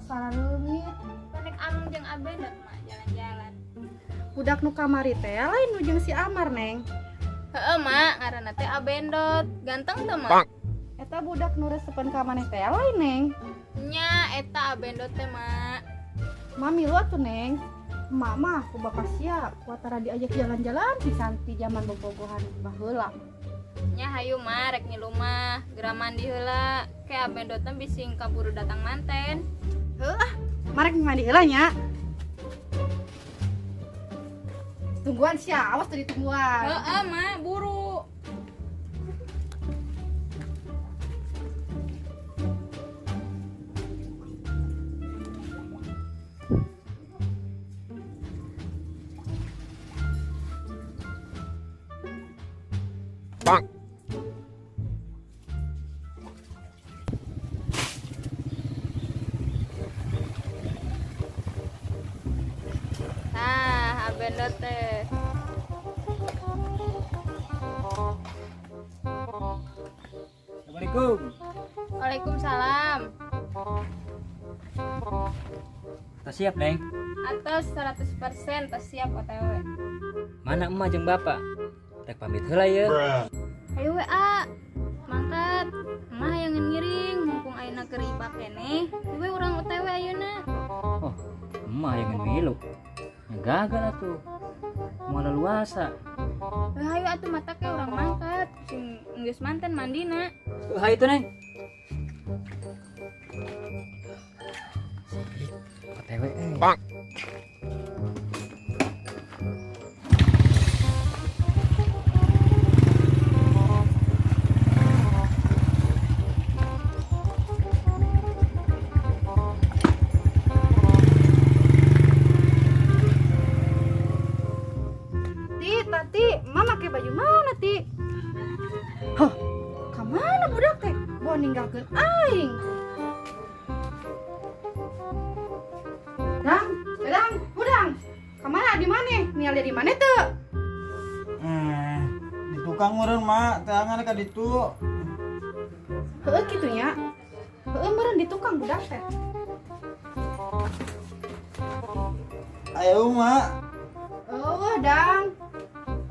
Saraleungit. Panek Ameng jeung Abendot mah jalan-jalan. Budak nu kamari teh lain nu jeung si Amar, Neng. Heeh, Mak, ngaranna teh Abendot. Ganteng teu, Mak? Eta budak nu resepen ka maneh teh lain, Neng. Nya eta Abendot teh, Mak. Mami lu atuh, Neng. Emak mah ku bapak sia kuatara diajak jalan-jalan pisan ti jaman bobogohan baheula. Nya hayu mah rek ngilu mah, geura mandi heula. Ke Abendot teh bising kaburu datang manten. Heuh ah, marek mandi heula nya. Tungguan sia, awas tadi tungguan. Heeh, Mak, buru. Bang. Nah, Abendot teh. Assalamualaikum. Waalaikumsalam. Tas siap, Neng? Atos 100% tas siap OTW. Mana emak jeung bapak? Rek pamit heula ye. Ayo we, A. Mangkat. Emak hayang ngiring mumpung ayeuna keur IPA keneh. We urang OTW ayeuna. Oh, emak hayang milu. Ya gagal atuh. Moal leluasa. Hayu atuh mata ke urang mangkat. Sing geus manten mandina. Hayu tuh, Neng. OTW eh. Bang. Ti, Tati, mama make baju mana, Ti? Hah, ka mana budak teh? Bawa ninggalkeun aing. Dang, dadang, hudang. Ka mana di mana? Nial di mana teu? Di tukang meureun, Mak, teangan ka ditu. Heueuh kitu nya. Heueuh meureun di tukang budak teh. Ayo, Mak. Eueuh, Dang.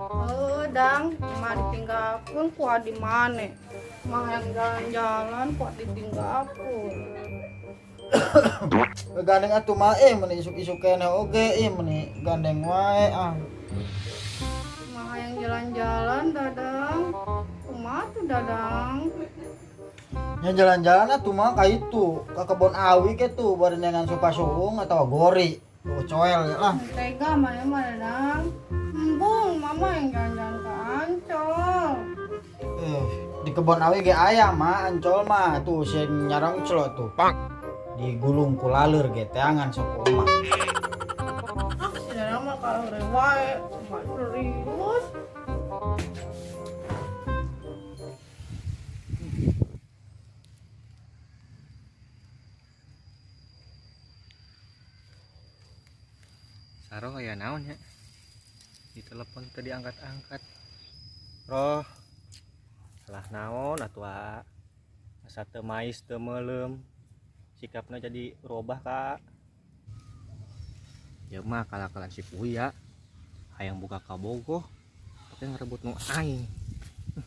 Heueuh, Dang, mah ditinggalkeun ku adi maneh. Mah yang jalan-jalan ku ditinggalkeun. Gandeng atuh mah meni isuk-isuk keneh oge meni gandeng wae ah. Mah yang jalan-jalan, Dadang. Kumaha tuh, Dadang? Nya jalan-jalan atuh mah ka itu, ka kebon awi ke tuh bari neangan sopa suung atawa gori. Tuh coel ya lah. Tega mah ya mah, Dadang. Embung, mama yang jalan-jalan ke Ancol. Di kebon awi ge aya mah Ancol mah tuh sing nyarang celok tuh. Bang. Digulung ku laleur ge teangan sok ku emak. Ah, si Dadang mah kalau wae, cuma serius. Saroh aya naon nya? Di telepon teu diangkat-angkat. Roh. Salah naon atuh, A? Asa teu mais teu meuleum. Sikapna jadi robah, Kak. Ya mah kalakalan si Puya. Hayang buka kabogoh, tapi ngerebut nu aing.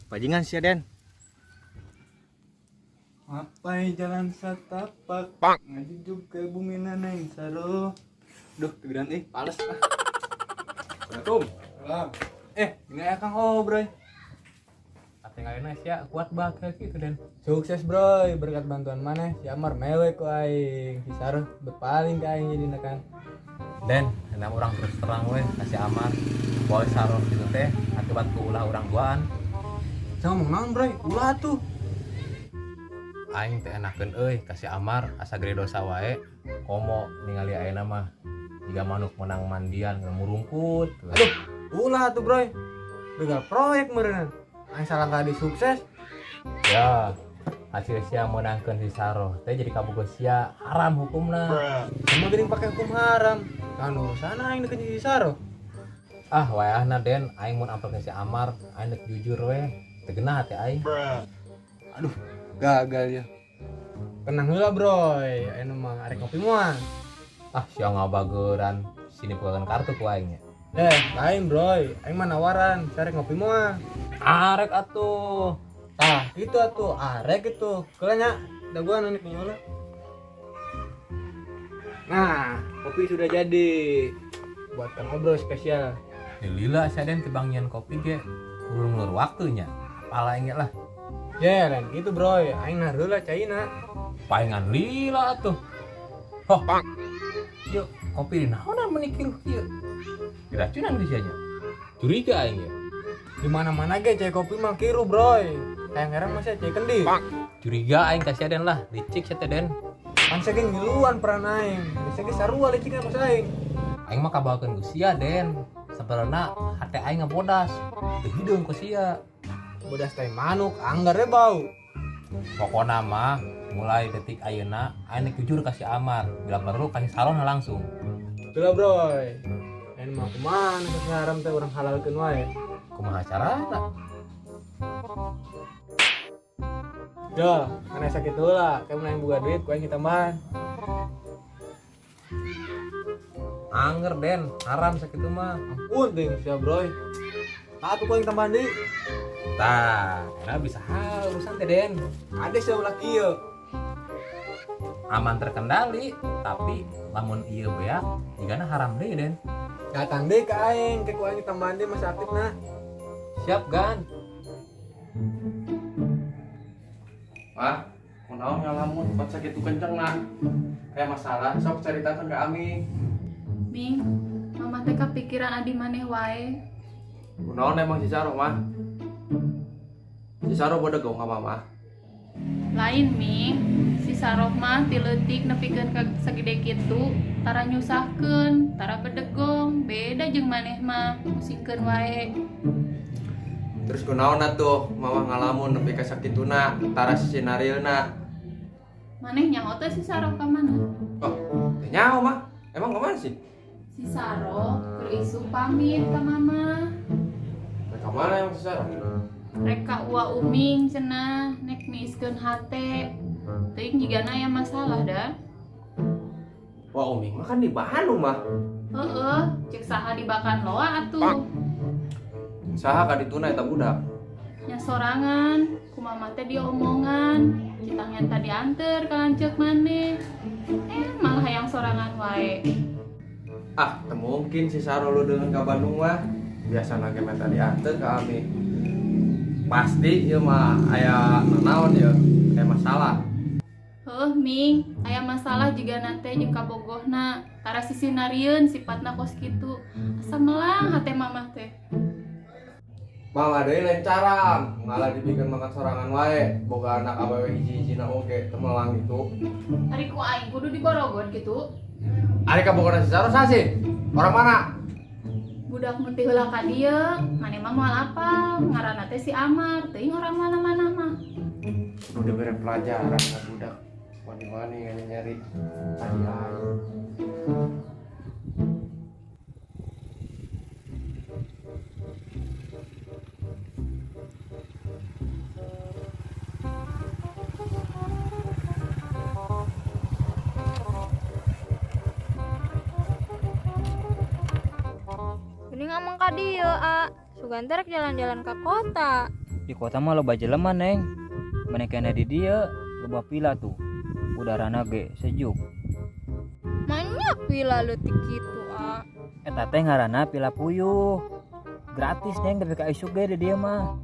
Bajingan sia, Den. Mapai jalan satapak, ngajujuk ke bumi naneng saro. Duh, pikiran pales ah. Assalamualaikum. Salam. Ini aya Kang Obroy. Ate ngayeuna sia kuat banget gitu, Den. Sukses, Broy, berkat bantuan maneh si Amar mewek ku aing. Si Saroh berpaling ka aing jadina kan. Den, enam orang terus terang weh ka si Amar. Boy Saroh gitu teh akibat ku ulah urang duaan. Sama ngomong naon, Broy? Ulah tuh. Aing teh enakeun euy ka si Amar asa gede dosa wae. Komo ningali ayeuna mah jiga manuk menang mandian ngemurungkut. Aduh, ulah tuh, Broy. Gagal proyek meureun. Aing salah di sukses. Ya, hasil sia meunangkeun si Saroh teh jadi kabogoh sia haram hukumna. Sama geuning pake hukum haram. Kan urusan aing deket si Saroh. Ah, wayahna Den, aing mun ampelkeun si Amar, aing deuk jujur weh. Teu genah hati aing. Aduh, gagal ya. Tenang heula, Broy. Ayeuna mah arek ngopi moal. Ah, sia ngabageran sini pegangan kartu ku aing nya. Lain, Broy. Aing mah nawaran, sia arek ngopi moal. Arek atuh. Tah, gitu atuh, arek gitu. Keula nya, daguan anu heula. Nah, kopi sudah jadi. Buat Kang Obrol spesial. Lila sia Den tibang nyian kopi ge ngulur-ngulur waktunya. Apalah aing lah. Ya, lain gitu, Broy. Aing naruh lah caina. Paingan lila atuh. Hoh. Yuk, kopi di naonan meuni kiruh kieu. Diracunan di sia nya. Curiga aing ya. Di mana-mana ge cai kopi mah kiruh, Broy. Hayang heran mah sia cai kendi. Curiga aing ka sia Den lah, licik sia teh Den. Pan sia ge ngiluan peran aing. Sia ge sarua licikna ku aing. Aing mah kabawakeun ku sia Den. Sabarana hate aing ngabodas. Teu hideung ku sia. Bodas teh manuk, anggar we bau. Pokona mah mulai detik ayeuna aing jujur ka si Amar, bila perlu kasih salon langsung. Betul, Broy. Aing mah kumaha nu haram teh urang halalkeun wae. Kumaha carana? Yo, aneh sakit heula, kayak mun aing boga duit ku aing ditambahan. Anger Den, haram sakitu mah. Ampun teuing sia, Broy. Tah atuh ku aing tambahan deui. Tah, karena bisa hal urusan teh Den. Ade sia ulah kieu. Aman terkendali, tapi lamun ieu beak jigana haram deui Den. Datang deui ka aing, ke ku aing ditambahan deui masa aktifna. Siap, Gan. Mah, kunaon ngalamun pan sakitu kenceng na. Kayak masalah, sok caritakeun ka Ami. Ming, mama teh kapikiran adi maneh wae. Kunaon emang si Saro, Mah? Si Saro bodegong ka mama. Lain, Ming. Si Saroh mah ti leutik nepikeun ka sagede kitu, tara nyusahkeun, tara bedegong, beda jeung maneh mah, musingkeun wae. Terus kunaon atuh mama ngalamun nepi ka sakituna, tara sisinareuna. Maneh nyaho teh si Saroh ka mana? Oh, teh nyaho mah. Emang ka mana sih? Si Saroh keur isuk pamit ka mama. Rek ka mana emang si Saroh? Rek ka Ua Uming cenah, nek niiskeun hate. Teuing jigana aya masalah da. Wah, Uming mah kan di Bandung mah. Heeh, ceuk saha dibakan loa atuh. Saha ka dituna eta budak? Nya sorangan, ku mama teh diomongan, citang nyata dianter ka lanceuk maneh. Malah hayang sorangan wae. Ah, teu mungkin si Saro lu dengan ka Bandung mah. Biasana ge menta dianter ka Ami. Pasti ieu mah aya nanaon ieu, aya masalah. Heuh, Ming, aya masalah jigana teh jeung kabogohna. Tara sisinarieun sipatna kos kitu. Asa melang hate mamah teh. Mama deui lain caram, ngalah dibikeun makan sorangan wae, boga anak awewe hiji-hijina oge teu melang gitu. Ari ku aing kudu diborogon kitu. Ari kabogona si Saro saha sih? Orang mana? Budak mun teh heula ka dieu, maneh mah moal apal, ngaranna teh si Amar, teuing orang mana-mana mah. Kudu dibere pelajaran ka budak. Wani-wani nyari adi aing. Ini ngamang ka dieu, A. Sugan teh rek jalan-jalan ka kota. Di kota mah loba jelema, Neng. Maneh kena di dieu, loba pila tuh. Udarana ge sejuk. Banyak pila leutik kitu, A. Eta teh ngaranna pila puyuh. Gratis, Neng, tapi ka isuk ge di dieu mah.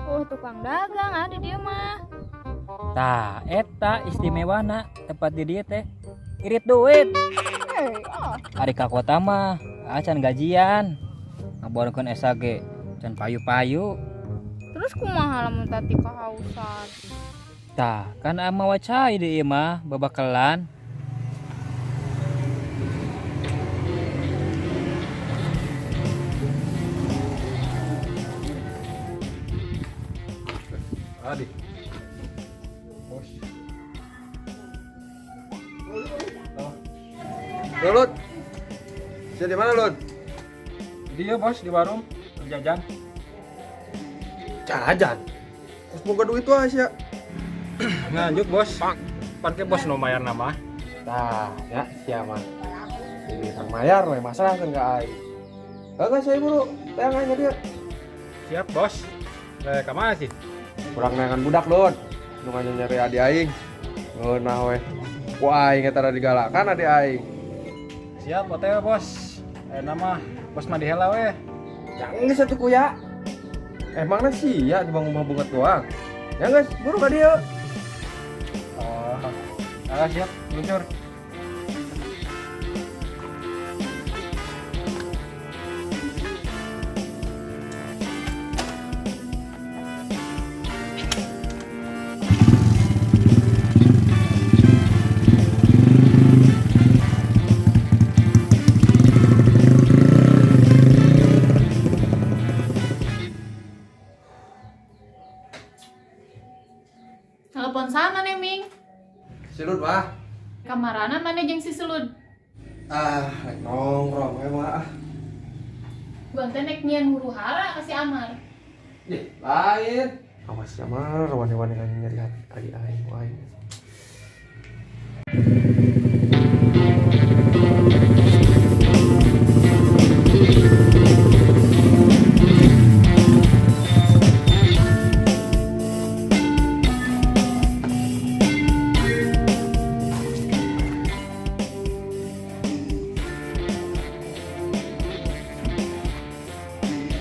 Oh, tukang dagang ada di dieu mah. Tah, eta istimewana tempat di dieu teh. Irit duit. Ari ka kota mah acan gajian. Ngaborongkeun esa ge can payu-payu. Terus kumaha lamun tati kahausan? Tah, kan ama wacai deui mah babakelan. Adi. Bos. Lut. Sia di mana, Lut? Dia, Bos, di warung jajan. Jajan. Terus boga duit wae sia. Lanjut bos. Pan ke bos nu mayar nama. Tah, ya sia mah. Ini tang mayar we masalah kan ka aing. Heeh, saya buru, teang aing dia. Siap bos. Ka mana sih? Kurang neangan budak, Lon. Nu nyari adi aing. Ngeunah we. Ku aing eta rada digalakan adi aing. Siap OTW bos. Ayeuna mah bos mah dihela we. Yang geus atuh kuya. Emangna sia di bang rumah bunget doang. Ya guys, buru ka dieu. Oh. Ah, siap, luncur. Telepon sama nih, Ming. Silud mah. Kamarana mana jeung si Selud? Ah, rek nongkrong we mah. Gua teh nek nyian huru hara ka si Amar. Ih, lain. Awas si Amar, wani-wani nyari adi aing ku aing.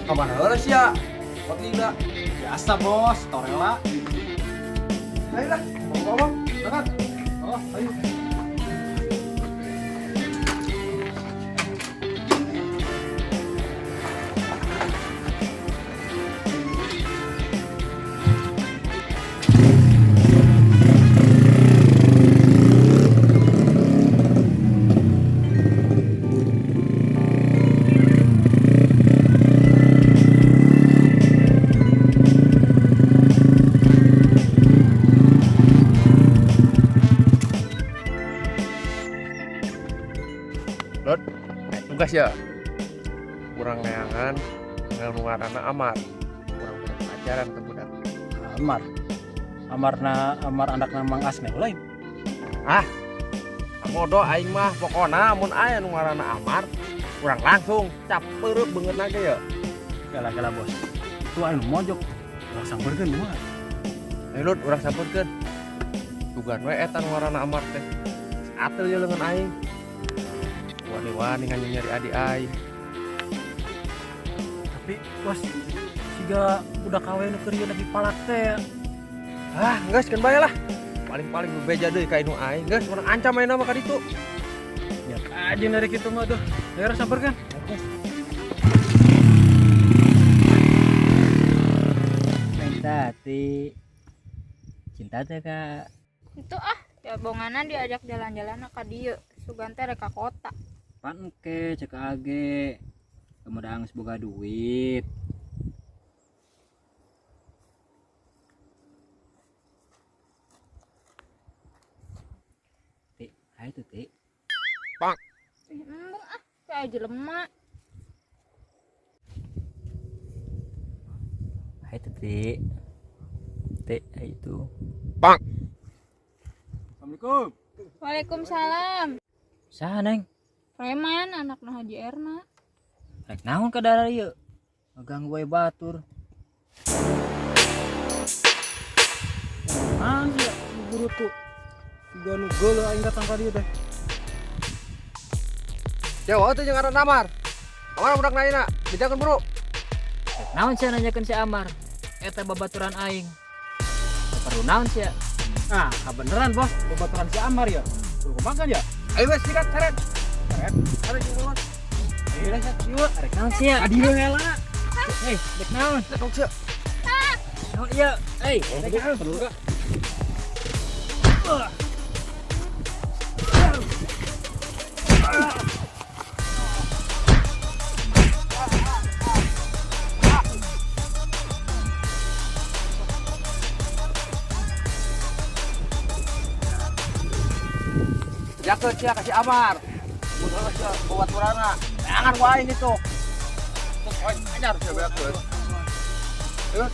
Kamana heula sia? Pot lila. Biasa bos, torela. Ayo lah, mau ngomong. Berangkat. Oh, ayo. Lod, tugas ya. Kurang neangan ngaranna Amar. Kurang punya pacaran ke budak. Amar. Amarna Amar anakna Mang Asne lain. Ah. Modo aing mah pokona mun aya nu ngaranna Amar, kurang langsung cap peureup beungeutna ge ya. Gala-gala bos. Itu anu mojok. Urang sampeurkeun mah. Ayo Lod, urang sampeurkeun. Dugan we eta nu ngaranna Amar teh. Atel ye leungeun aing. Wani-wani ngan nyari adi aing. Tapi bos, siga budak kawe nu keur ieu lagi palak teh. Ah, geus keun bae lah. Paling-paling bebeja deui ka inu aing. Geus urang ancam ayeuna mah ka ditu. Ya aja dari kitu mah tuh. Ayo urang sampeurkeun. Neng Tati. Cinta teh ka Itu ah, ya bonganan diajak jalan-jalan ka dieu. Sugan teh rek ka kota. Pan engke cek age. Kemudian geus boga duit. Ti, hayu tuh Ti. Ih, embung ah, kayak jelema. Hayu tuh Ti. Ti, hayu tuh. Assalamualaikum. Waalaikumsalam. Saha Neng? Preman anakna Haji Erna. Rek naon ka daerah ieu? Ngaganggu wae batur. Naon sih ya, guru tuh. Siga nu geuleuh aing datang ka dieu teh. Jauh atuh jeung ngaranna Amar. Kamana budak ayeuna? Bejakeun buru. Rek naon sia nanyakeun si Amar? Eta babaturan aing. Teu perlu naon sia? Ah, kabeneran bos, babaturan si Amar ya. Kudu kumaha ya? Ayo wes sikat seret. Seret. Seret jeung buruan. Ayo lah, ieu. Rek naon sia? Ka dieu heula. Hei, rek naon? Rek sia. Naon ieu? Hei, rek naon? Perlu gak? Jakeun sia ka si Amar. Mun heueuh sia babaturanna. Jangan wae aing itu. Terus aing ajar sia beakeun. Terus.